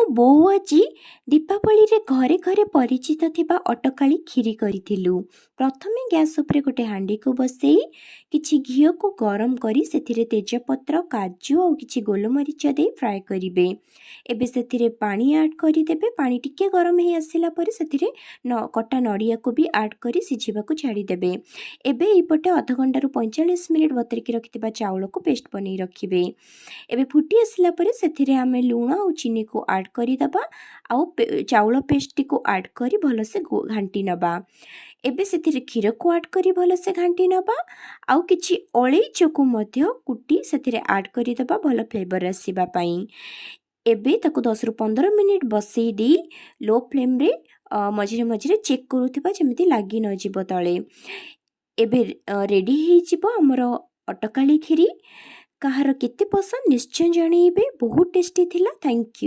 ବୋଉ ଆଜି ଦୀପାବଳିରେ ଘରେ ଘରେ ପରିଚିତ ଥିବା ଅଟକାଳି କ୍ଷୀରି କରିଥିଲୁ। ପ୍ରଥମେ ଗ୍ୟାସ୍ ଉପରେ ଗୋଟେ ହାଣ୍ଡିକୁ ବସେଇ କିଛି ଘିଅକୁ ଗରମ କରି ସେଥିରେ ତେଜପତ୍ର, କାଜୁ ଆଉ କିଛି ଗୋଲମରିଚ ଦେଇ ଫ୍ରାଏ କରିବେ। ଏବେ ସେଥିରେ ପାଣି ଆଡ଼୍ କରିଦେବେ। ପାଣି ଟିକେ ଗରମ ହେଇ ଆସିଲା ପରେ ସେଥିରେ କଟା ନଡ଼ିଆକୁ ବି ଆଡ଼୍ କରି ସିଝିବାକୁ ଛାଡ଼ିଦେବେ। ଏବେ ଏଇପଟେ ଅଧଘଣ୍ଟାରୁ 45 ମିନିଟ୍ ବତୁରିକି ରଖିଥିବା ଚାଉଳକୁ ପେଷ୍ଟ ବନେଇ ରଖିବେ। ଏବେ ଫୁଟି ଆସିଲା ପରେ ସେଥିରେ ଆମେ ଲୁଣ ଆଉ ଚିନିକୁ ଆଡ଼୍ କରିଦେବା ଆଉ ଚାଉଳ ପେଷ୍ଟଟିକୁ ଆଡ଼୍ କରି ଭଲସେ ଘାଣ୍ଟି ନେବା। ଏବେ ସେଥିରେ କ୍ଷୀରକୁ ଆଡ଼୍ କରି ଭଲସେ ଘାଣ୍ଟି ନେବା ଆଉ କିଛି ଅଳେଇଚକୁ ମଧ୍ୟ କୁଟି ସେଥିରେ ଆଡ଼୍ କରିଦେବା ଭଲ ଫ୍ଲେଭର୍ ଆସିବା ପାଇଁ। ଏବେ ତାକୁ 10ରୁ 15 ମିନିଟ୍ ବସେଇ ଦେଇ ଲୋ ଫ୍ଲେମ୍ରେ ମଝିରେ ମଝିରେ ଚେକ୍ କରୁଥିବା, ଯେମିତି ଲାଗି ନଯିବ ତଳେ। ଏବେ ରେଡ଼ି ହେଇଯିବ ଆମର ଅଟକାଳି କ୍ଷୀରି। କାହାର କେତେ ପସନ୍ଦ, ନିଶ୍ଚୟ ଜଣେଇବେ। ବହୁତ ଟେଷ୍ଟି ଥିଲା। Thank you.